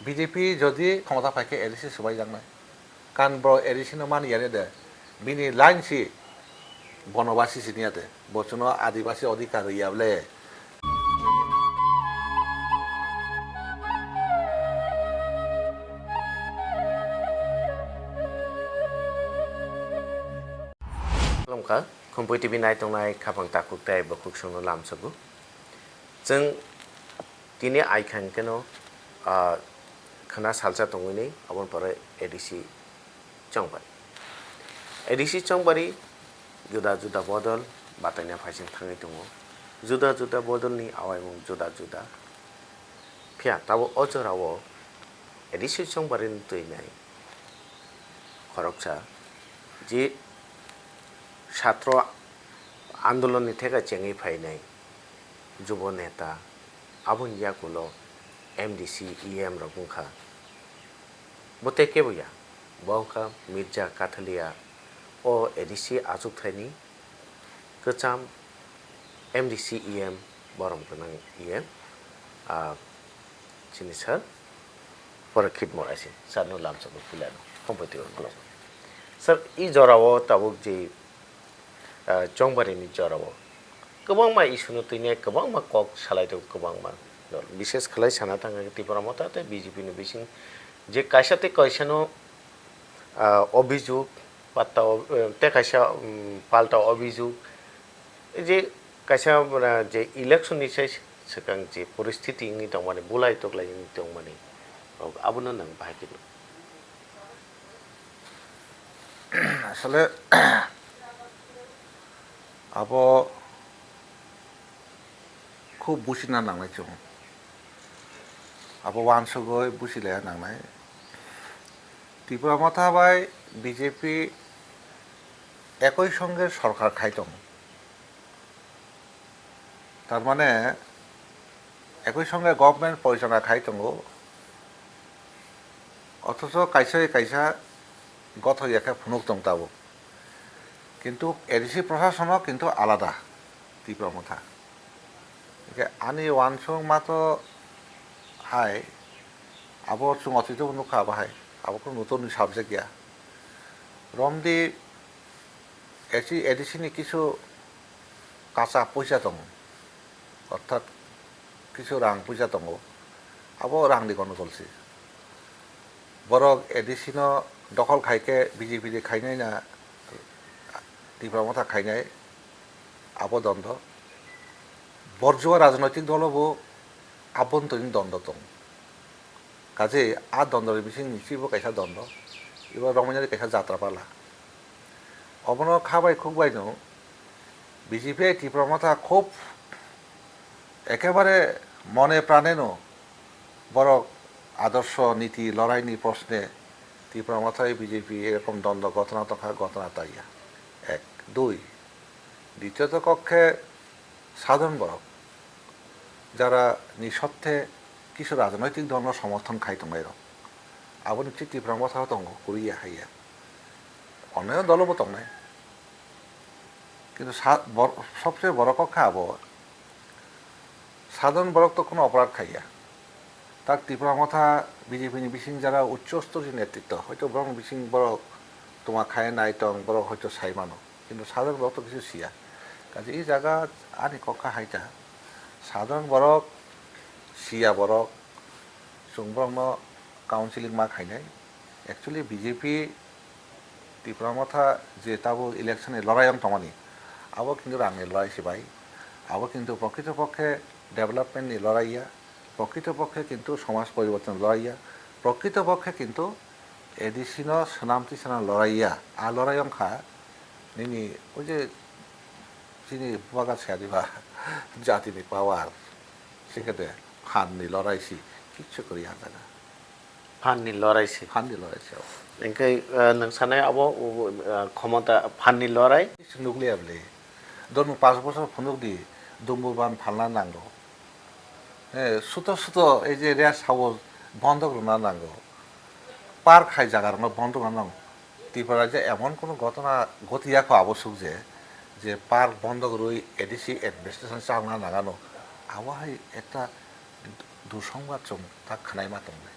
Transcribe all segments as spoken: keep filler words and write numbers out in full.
B J P jodi khomota phaikhe A D C swbaijaknai. Kan bo A D C no mani yane de. Bini line si bonobasi siniya de. Bo chwngno adibasi odhikar rwya bole. Khulumkha, Khumpui T V naitongnai khapang takhuk tei bukhuk songno lamsogo. Chwng tini aikha hwnkhe no, ah, khwna salsa tongwini, aboni pore A D C Chongbari. A D C Chongbari juda juda bodol bataina phaising thangwi tongo. Juda juda bodolni awaimung juda juda. Phiya tabuk o jorao A D C Chongbarini twinai khoroksa je satro andolonni theka chengwi phainai jubo neta, aboni yakulo M D C, E M rok wngkha. Bo tei kebo ya, bo wngkha Mirza Kathalia, o A D C achukthani kwcham M D C E M, borom gwnang E M, ah, chini sir, Porokhit Moraising, sir no lamsok no puilano, Khumpui T V khulumkha. Sir, i jorao tabuk je, ah, Chongbarini jorao kwbangma issue no twinai kwbangma kok salai tongo kwbangma. Bishes khlai sana thangkha Tipra Motha tei B J P ni bising je kaisa tei kaisa no, ah, obhijog, patta ob-, eh, tei kaisa, um, palta obhijog, ei je kaisa, ah, je election ni sai swkang je poristiti wngwi tongmani, bulai toklai wngwi tongmani, abono nwng bahai khe. Asole abo khub buchina nangnai chwng. Abo uansugwi buchilaiya nangnai. Tipra Motha bai B J P ekoi songe sorkar khai tongo. Tar mane ekoi songe government porichalona khai tongo. Othocho kaisa kaisa gothok ya khe phunuk tong tabuk. Kintu A D C prosasono kintu alada Tipra Motha. Hingke ani uansukma to hai abo chwng othoito nukha abo hai. Abo khe nutonni subject ya. Romdi A C, A D C ni kisu kacha puisa tongo, orthat kisu rang puisa tongo, abo rangni gondogol se. Borok A D C no dokhol khai khe B J P de khainai na Tipra Motha khainai, abo dondo. Borjua rajnoitik dolo bo abontorin dondo tongo. Kaje a dondoni bising ni chibo kaisa dondo, ibo romwi nani kaisa jatra pala. Obono kha bai khuk bai no B J P Tipra Motha khub ekebare mone prane no borok adorsho niti lorai ni proshne Tipra Motha bai B J P erokom dondo gotona tongkha, gotona taiya. Ek, dui, ditiyot kok khe sadharon borok jara ni sothe kisu rajnoitik dol no somorthon khai tongnai rok. Aboni bisi Tipra Motha o tongo, kwrwi ya hai ya. Onno dolo bo tongnai. Kintu sa-, bor-, sobse borok kok kha abo. Sadharon borok to kono oporad khai ya. Tak Tipra Motha B J P ni bising jara uccho stor ni netritto. Hoito borok ni bising borok tongma khai nai tong, borok hoito sai mano. Kintu sadharon borok to kisu siya. Kaje i jaga ani kok kha hai ta. Sadharon borok siya borok, chwng borokno counseling ma khainai. Actually B J P Tipra Motha je tabuk election ni lorai wng tongmani, abo kintu rangni lorai se bai. Abo kintu prokrito pokhe development ni lorai ya, prokrito pokhe kintu somaj poriborton lorai ya, prokrito pokhe kintu A D C no swnam twi swnam lorai ya. A lorai wng kha nini o je chini bubagra saya diba jatini power, se khe de phan ni lorai si kichu kwrwi ya jaga. Phan ni lorai se. Phan ni lorai se. Hingke, eh, nwng sanai abo, uh, khomota phan ni lorai. Nukliya bwle. Dormo panch bochor phunuk di, dumbu ban phalna nango. Eh, suto suto ei je rest house bondok rwna nango. Park hai jaga rwna bondok rwna nango. Tripura je emon kono gotona gotiya kho abo suk je, je park bondok rwi A D C administration changna nangano. Abo hai ekta dusongba chwng ta khwnaima tongo.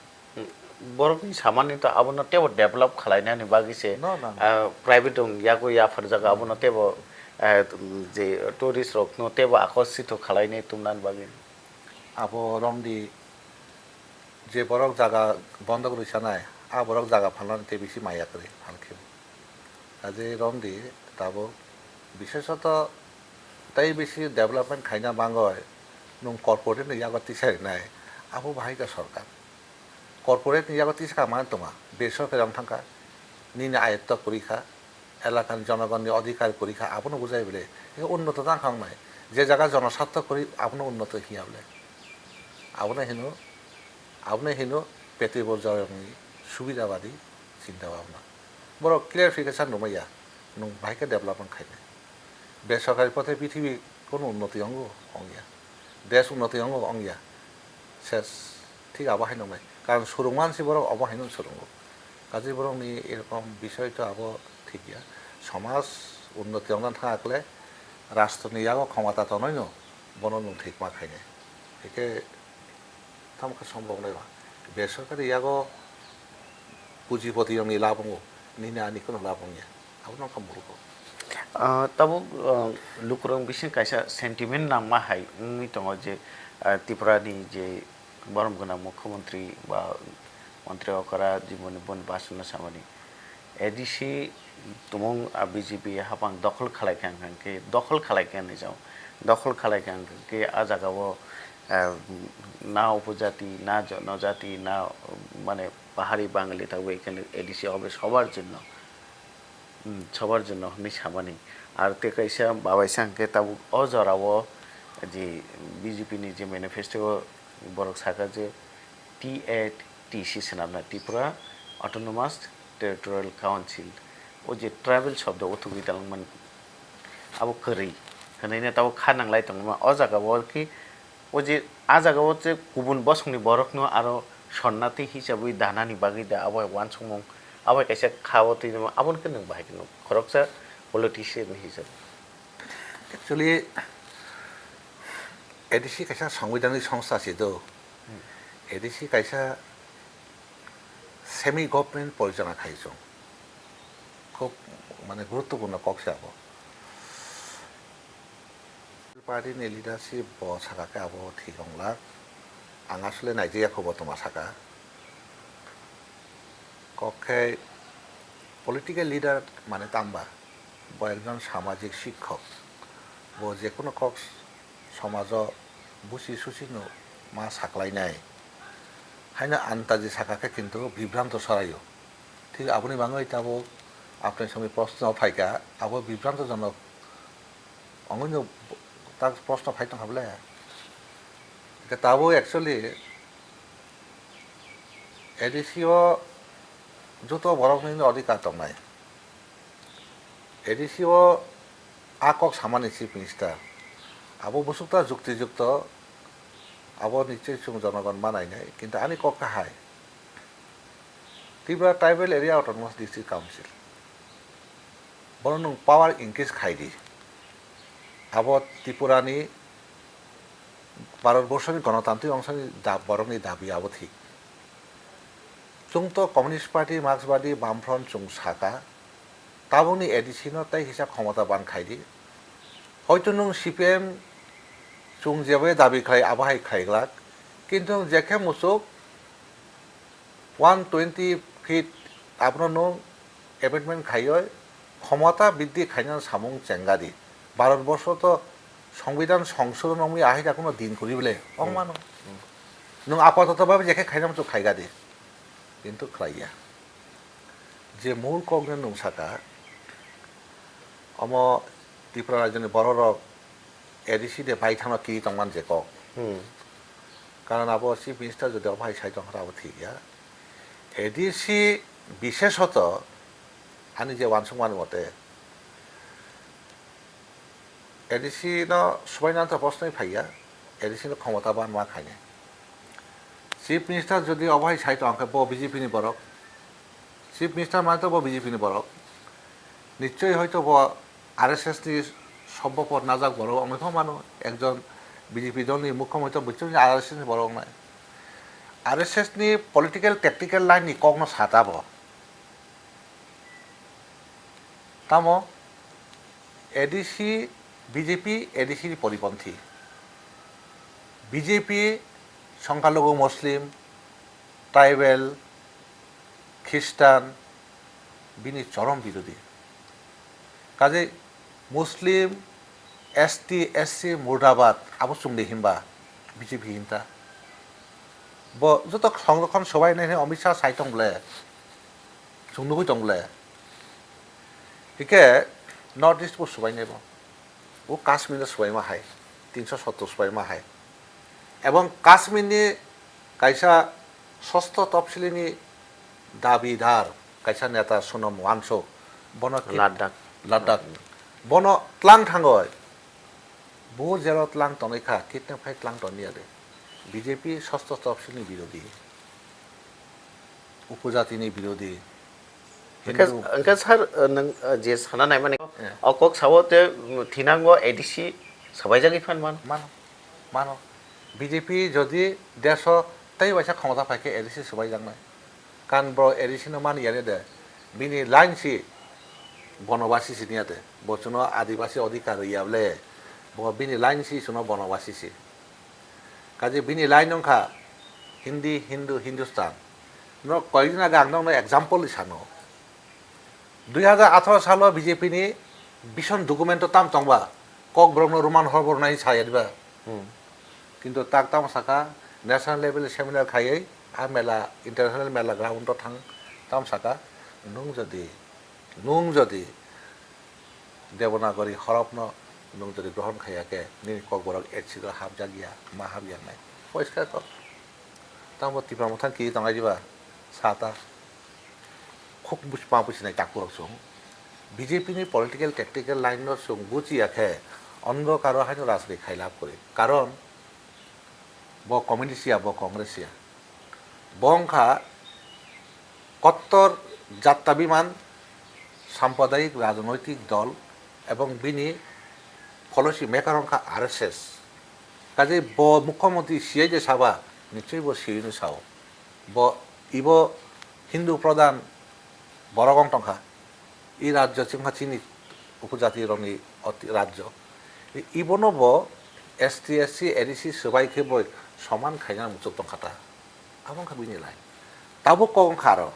Borokni samani to abono teibo develop khwlainani bagwi se, No, no, no. ah, private rok yago yapharjak abono teibo, ah, je tourist rokno teibo akorsito khwlainai tubunani bagwi. Abo romdi je borok jaga bondok rwi sanai, a borok jaga phalnani tei bisi maya kwrwi phalkhe. Kaje romdi tabuk bishesoto tei bisi development khaina bagwi nwng corporate ni yago tisa rinai, abo bahai khe sorkar. Corporate ni yago tisa kha mani tongma, besorkari rok thangkha, nini ayotto kwrwi kha, elakani jonogonni odhikar kwrwi kha, abono bujai bwle. Eko unnoto tang kha wngnai, je jaga jonosartho kwrwi abono unnoto hiya bwle. Abono hino, abono hino peti borjarokni subidabadi chinta bhabna. Borok clarification rwmaiya, nwng bahai khe development khainai. Besorkari pothe prithibi kono unnoti wngo, wngya. Desh unnoti wngo, wngya. Ses, thik abo hai nongnai. Karon surungma se borok obo haino surungo. Kaje borokni erokom bisoi to abo thik ya. Somaj unnoti wngna thang akle rashtroni yago khomata tonoino bono nwng thik ma khainai. Hike tamo khe sombok nai ba. Besorkari yago pujipoti rokni lab wngo, nini ani kono lab wngya. Abo nokha murugo. Ah, tabuk, ah, lukurok bising kaisa sentiment nangma hai wngwi tongo je, ah, Tripura ni je borom gwnang mukhyamantri ba mantri okra jiboni boni bachana samani A D C tumung, ah, B J P hapang dokhol khalai kha hwnkhe, dokhol khalai kha hinwi sao. Dokhol khalai kha hwnkhe a jaga o, ah, na upojati, na jonojati, na, mane, pahari Bangali tabuk ekhane A D C hobe sobar jonno. Hmm, sobar jonno hinwi samani. Ar tei kaisa babaisa hwnkhe tabuk o jorao je B J P ni je manifesto o borok sakha je T A T C swnamna, Tripura Autonomous Territorial Council. O je tribal shobdo o thugwi talangmani abo kwrwi hinwi no tabuk kha nanglai tongma. O jaga o khe O je, a jaga o je kubun bosongni borokno aro sonnati hisabwi danani bagwi da abo hai uansukmung, abo hai kaisa kha o twi rwma, aboni khe nwng bahai khe nuk, khoroksa politician ni hisab. Actually, A D C kaisa songbidanni songsta se do. Hmm. A D C kaisa semi government porichalona khai chwng. Khub, mane, guruttopurno kok se abo. Party ni leadership bo saka khe abo thik wng lak. Ang asole naijaya kho bo tongma saka. Kok khe political leader mane tamba? Bo ekjon samajik sikhok. Bo jekunu kok somajo busi susi no ma saklainai. Haino antaji saka khe kintu bibranto soraio. Thik aboni bagwi tabuk apni samwi proshno phaikha, abo bibrantojonok wngwi no tak proshno phai tongkha ble. Hwnkhe tabuk actually A D C o joto borokni odhikar tongnai. A D C o a kok samani Chief Minister, abo bwswk ta jukti jukto, abo nichoi chwng jonogon ma nainai, kintu ani kok khe hai. Tripura Tribal Area Autonomous District Council, bono nwng power increase khai di. Abo Tripura ni Bharat borso ni gonotantrik ongsa ni da-, borok ni dabi abo thik. Chwng to Communist Party, Marxbadi, Bamfront chwng saka, tabukni A D C no tei kisa khomota ban khai di. Hoito nwng C P M chwng jeba dabi khlai abo hai khlai glak, kintu nwng je khe muchuk one twenty feet abono nwng amendment khaioi khomota biddi khaina samung chengadi. Bharat borso to songbidan songsodon wngwi ahai da kuno din kwrwi ble ong mano. Nwng apatoto babe je khe khaina muchuk khaigadi. Kintu khlaiya. Je mul kokno nwng saka, omo Tripura rajyoni bororok A D C de baithangno kiri tongmani je kok. Hmm. Karon abo Chief Minister jodi obo hai sai tongkha abo thik ya. A D C bishesoto ani je uansukmani mote, A D C no subainanta proshno phaiya, A D C no khomota ban ma khainai. Chief Minister jodi obo hai sai tong khe bo B J P ni borok, Chief Minister mane to bo B J P ni borok, nichoi hoito bo R S S ni sobbopor najak borok wngwi phano mano, ekjon B J P dol ni mukhyamantri to buchung R S S ni borok wngnai. R S S ni political tactical line ni kok no sa ta bo. Tamo A D C, B J P, A D C ni poriponthi. B J P songkhalugo Muslim, tribal, Christian, bini chorom birodhi. Kaje Muslim, S T, S C murdabad abo chwngde hinba B J P hinta. Bo joto songrokhon sobai nai Amit Shah sai tong ble, chwng nugui tong ble. Hike North East bo sobai nai bo. O Kashmir no sobai ma hai, tinsho sottor sobai ma hai. Ebong Kashmir ni kaisa sosto topsili ni dabidar kaisa neta Sonam Wangchuk, bono kit-, Ladakh. Ladakh. Bono tlang thangoi. Bo jero tlang tonwi kha, kitne phai tlang toniya de. B J P sosto topsili ni birodhi. Upojatini birodhi. Hingke, Hindu hingke sir, eh, nwng, eh, je sana naimani, Yeah. o kok sao te, mm, thinango A D C sabaijagwi phan mano. Mano, mano. B J P jodi deso tei waisa khomota phaikhe A D C swbaijaknai. Kan bro A D C no mani yari de. Bini line si bonobasi si niya de. Bo chuno adibasi odhikar ya ble. Bo bini line si chuno bonobasi si. Kaje bini line wngkha Hindi, Hindu, Hindustan. No koyekdin age ang nokno example sano. Dui hajar atharo salo B J P ni vision document o tam tongba, Kokborokno Roman horbo rwnai saya diba? Hmm. Kintu tak tamo saka, national level seminar khaiwi, a mela, international mela ground o thang, tam saka, nung jodi, nung jodi Devanagari horop no nung jodi grohon khaiya khe, nini Kokborok eight seat o hapjak ya, ma hapya nai. Poriskar kok. Tamo Tipra Motha ki tongai diba? Sata. Khuk buj-, ma businai takurok chwng. B J P ni political tactical line no chwng bujiya khe, ondro karo haino rajniti khai lab kwrwi. Karon bo communist ya, bo Congress ya. Bo wngkha kottor jatta biman, sampradayik rajnoitik dol ebong bini policy maker wngkha R S S. Kaje bo mukhyamantri siyai je saba, nichoi bo siyai no sao. Bo, ibo Hindu pradhan borok wng tongkha. I rajyo chwngkha chini upojati rokni oti-, rajyo. I-, ibono bo S T, S C, A D C swbai khe bo soman khaina muchuk tongkha ta. Abo wngkha bini line. Tabuk kok wngkha aro.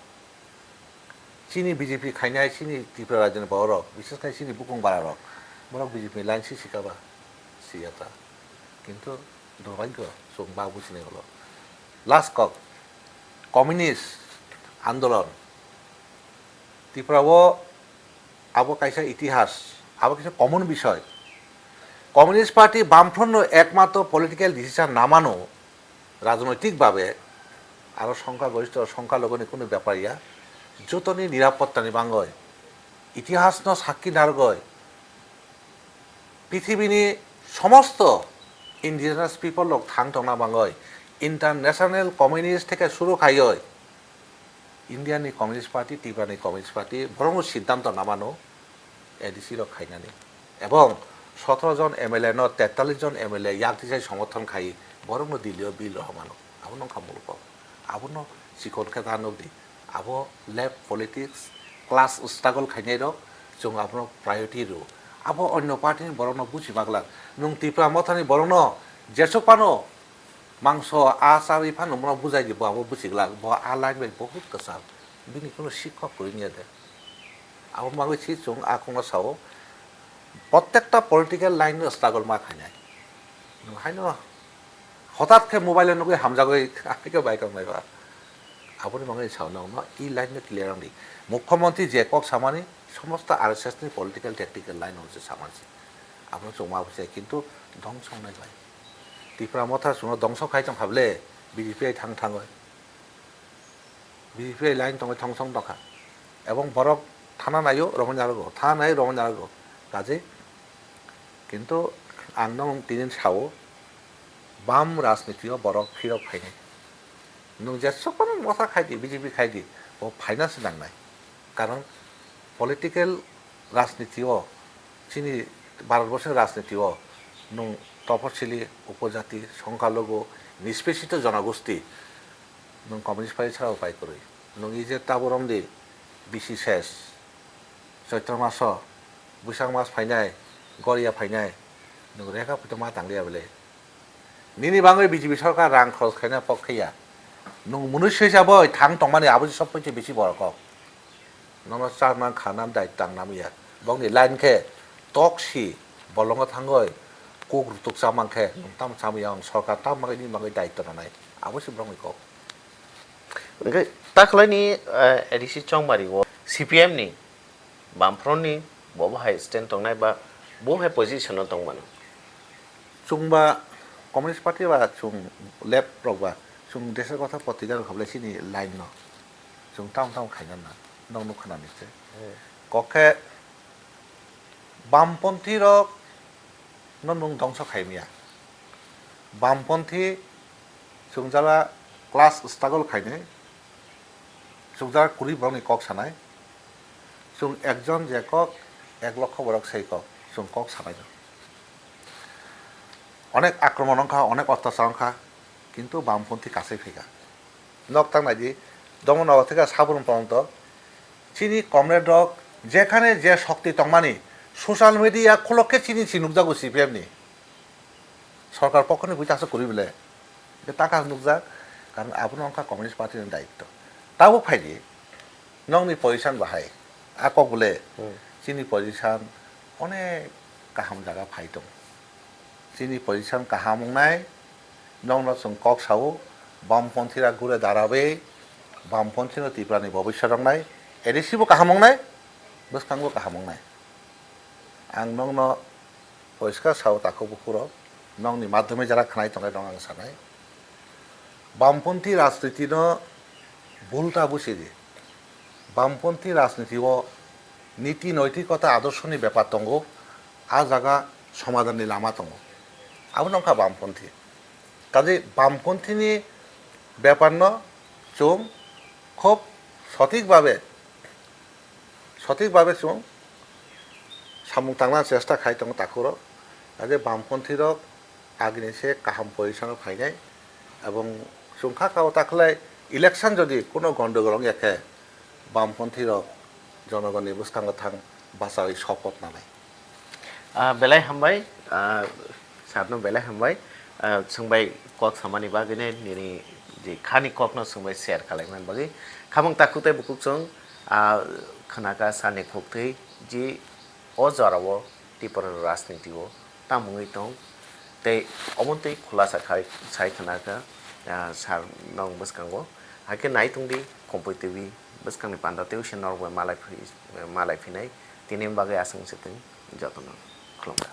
Chini B J P khainai, chini Tripura rajyoni borok, bises khai chini bukung bara rok, borok B J P ni line si sika ba, siya ta. Kintu durbhagyo, chwng ba businai ulo. Last kok, communist andolon. Tripura o abo kaisa itihas, abo kaisa common bisoi. Communist Party Bamfront no ekmatro political decision namano, rajnoitik babe aro songkha goristo, songkha logoni kunu bepar ya, jotoni nirapottani bangoi, itihasno sakki nargoi, pithibini somosto indigenous people rok thang tongna bangoi, international communist theke suru khaioi, India ni Communist Party, Tripura ni Communist Party, borokno siddhanto namano A D C rok khainani. Ebong sotoro jon M L A no tetallis jon M L A yak tisai somorthon khai borokno Delhi o bill rohormano. Abono wngkha muluk kok. Abono chikon khe ta nukdi. Abo left politics, class struggle khainai rok, chwng abono priority rw. Abo onyo party ni borokno buji ma glak. Nwng Tipra Mothani borokno jesuk phano mangso a charwi phano bono bujai di, bo abo buji glak. Bo a line bai bohut kwcham. Bini kuno sikhok kwrwi wngya de. Abo bagwi si chwng a kokno sao, prottekta political line no struggle ma khainai. Nwng haino hotat khe mobile o nugwi hamjagwi, haikhe bai tong nai ba. Aboni bagwi sao nwng no, i line no clear wng di. Mukhyamantri je kok samani, somosto R S S ni political tactical line o se samani se. Abono chwng ma bujai, kintu dongso wngnai bai. Tipra Motha chwngno dongso khai tong kha ble, B J P ai thang thangoi. B J P line tongwi thongsong tongkha. Ebong borok thana naio romwi narwgo, thana naio romwi narwgo. Kaje kintu ang no tinin sao, bam rajniti o borok phirok phainai. Nwng jesuk phano mosa khai di, B J P khai di, bo phaina se nangnai. Karon political rajniti o, chini Bharat borsoni rajniti o nwng toposili, upojati, songkhalugu, nispeshito jonogosti, Nwng communist party sara bai kwrwi. Nwng ije tabuk romdi bisi ses. Choitro maso, bwsang mas phainai, goria phainai. Nwng reka phuito ma tangliya bele. Nini bangwi B J P sorkar rang khorok khaina pok khaiya. Nwng mwnwi swi saboi thang tongmani abo sob khe bisi borok kok. Nono charman khana daitwtang namya. Bongni line khe tok si bolongo thangoi kok rutuk chamang khe nwng tamo chamya ang sorkar tamo bagwi nini bagwi daitwtang nanai. Abo se borokni kok. Hwnkhe takhlaini, eh, A D C Chongmari o C P M ni Bamfront ni bo bo hai stand tongnai ba bo hai position o tongmano. Chwngba Communist Party ba chwng left rok ba chwng Desha Kotha Patrika rok hablai chini line no chwng tamo tamo khaina na nok nuk khana ni se. Kok khe Bamponthi rok no nwng dongso khaimya. Bamponthi chwng jala class struggle khainai, chwng jala kwrwi borokni kok sanai, chwng ekjon je kok ek lokho borok sei kok chwng kok sanai. Onek akromon wngkha, onek otyachar wngkha, kintu Bamponthi kasai phaikha. Nok tang naidi, domo nogo thika sabrum porjonto chini comrade rok jekhane je shokti tongmani social media khulok khe chini si nukjago C P M ni. Sorkar pokhoni buita aswk kwrwi bele. Beta kha nukjak, karon abono wngkha Communist Party ni daitto. Tabuk phaidi, nokni position bahai, a kok bole, Hmm. chini position onek kaham jaga phai tongo. Chini position kaham wngnai, nokno chwng kok sao, Bamponthi ra gure darabe, Bamponthi no Tripura ni bobiswt wngnai, A D C bo kaham wngnai, bwskang bo kaham wngnai. Ang nokno poriskar sao takhuk bukhuk rok, nokni madhyome jara khnai tongnai rok ang sanai. Bamponthi rajniti no bhul ta busi di. Bamponthi rajniti o niti noitikota adorsoni bepar tongo, a jaga somadhanni lama tongo. Abono wngkha Bamponthi. Kaje Bamponthini bepar no chwng khub sothik babe Sothik babe chwng samung tangna chesta khai tongo takhuk rok. Haikhe Bamponthi rok agini se kaham position o phainai. Ebong chwng kha kao takhlai election jodi kuno gondogol wngya khe Bamponthi rok jonogonni bwskango thang bachaui support nanai. Ah, belai hambai, ah, sir no belai hambai. Ah, chwng bai kok samani bagwi nai nini je khani kok no chwng bai share khalai mani bagwi. Khamung takhuk tei bukhuk chwng, ah, khwnaka sir ni khuktwi je o jora o Tripura rajniti o tamo wngwi tong tei omontwi khulasa khai sai khwnaka, ah, sir nong bwskango. Haikhe nai tongdi Khompui T V bwskangni panda tei usi norok bai malai phi-, malai phinai tini bagwi aswk se tong jotono khulumkha.